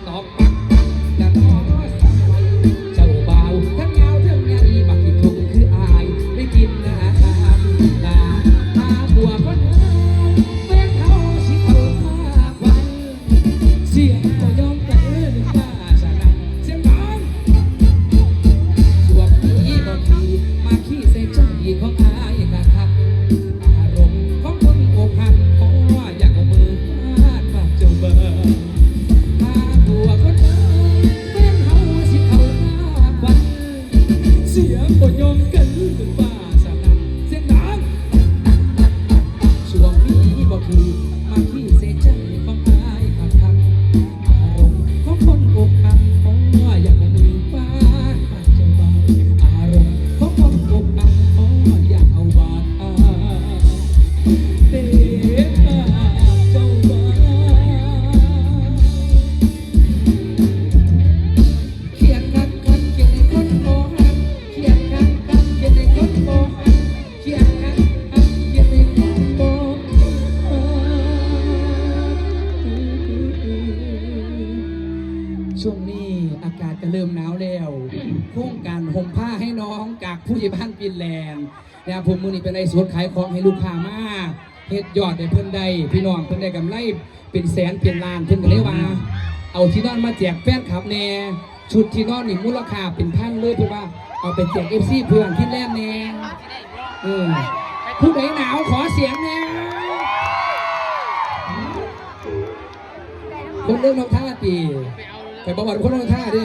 ຕອກປັກປັກກະນອສຳໄຫວ ເຈົ້າບ່າວທັງຍາວທັງໃຫຍ່ ມັກຂີ້ທຸກຄືອ້າຍ ໄດ້ກິນນ້ຳຕາ ຫາຜົວຄົນເອີຍ ແຟນເຮົາຊິເອົາພາໄປ ສຽງບໍ່ຍອມກັນເອີຍ ຟ້າສະໜັ່ນ ສຽງດັງ ສວມນີ້ບໍ່ຂີ້ ມາຂີ້ໃສ່ໃຈຂອງອ້າຍກະຄັກ ອາລົມຂອງຄົນອົກຫັກ ຂໍຢາກເອົາມືຟາດປາກເຈົ້າບ່າວ ພາຜົວຄົນເອີຍ ແຟນເຮົາຊິເຂົ້າພາຂວັນ ສຽງບໍ່ຍອມກັນເປັນຟ້າສະໜັ່ນ ສຽງດັງ ຊ່ວງນີ້ບໍ່ຄື ມາຂີ້ໃສ່ໃຈຂອງອ້າຍຄັກໆ ອາລົມຂອງຄົນອົກຫັກ ຂໍຢາກເອົາມືຟາດປາກເຈົ້າບ່າວ ອາລົມຂອງຄົນອົກຫັກ ຂໍຢາກເອົາບາດອາ ເຕະປາກເຈົ້າບ່າວ ຄຽດຄັກຄັກ ຄຽດໃຫ້ຄົນບໍ່ຮັກ ຄຽດຄັກຄັກ ຄຽດໃຫ້ຄົນບໍ່ຮັກ ຄຽດຄັກຄັກ ຄຽດໃຫ້ຄົນບໍ່ຮັກ ຊ່ວງນີ້ອາກາດກະເລີ່ມໜາວແລ້ວ ໂຄງການຫົ່ມຜ້າໃຫ້ນ້ອງຈາກຜູ້ໃຫຍ່ບ້ານຟິນແລນ ຍາມພວກມື້ນີ້ໄປໄລຟ໌ສົດຂາຍຂອງໃຫ້ລູກຄ້າມາ ເຮັດຍອດໃຫ້ເພິ່ນໄດ້ ພີ່ນ້ອງເພິ່ນໄດ້ກຳໄລເປັນແສນເປັນລ້ານ ເພິ່ນກະເລີຍວ່າ ເອົາທີ່ນອນມາແຈກແຟນຄລັບແດ່ ຊຸດທີ່ນອນນີ້ມູນລະຄ່າເປັນພັນເລີຍ ເພິ່ນວ່າເອົາໄປແຈກເອັຟຊີເພື່ອນຟິນແລນແດ່ ເອີ ຜູ້ໃດໜາວຂໍສຽງແດ່ ຄົນເລື່ອງນ້ອງທ່າຕິ ຂ້ອຍບໍ່ວ່າຄົນເລື່ອງນ້ອງທ່າເດ້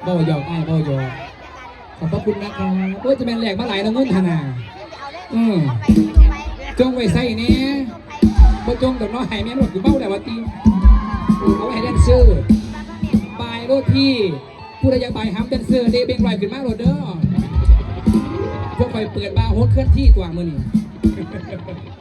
ເວົ້າຫຍອກອ້າຍເວົ້າຫຍອກ ຂອບພະຄຸນນະຄັບ ໂອ້ຍ ຈະແມ່ນແລກມາຫຼາຍເນາະເງິນຫັ້ນນະ ເອີ ຈົ່ງໄວ້ໃຊ້ແດ່ ບໍ່ຈົ່ງດອກເນາະ ໃຫ້ແມ່ນໂລດ ກູເມົາແລ້ວວ່າຕິ ເອົາໄວ້ໃຫ້ແດນເຊີ ບາຍໂລດພີ່ ຜູ້ໃດຢາກບາຍຫຳແດນເຊີ ເດເບັງລອຍຂຶ້ນມາໂລດເດີ ພວກຂ້ອຍເປີດບາໂຮດເຄື່ອນທີ່ຕົວະມື້ນີ້.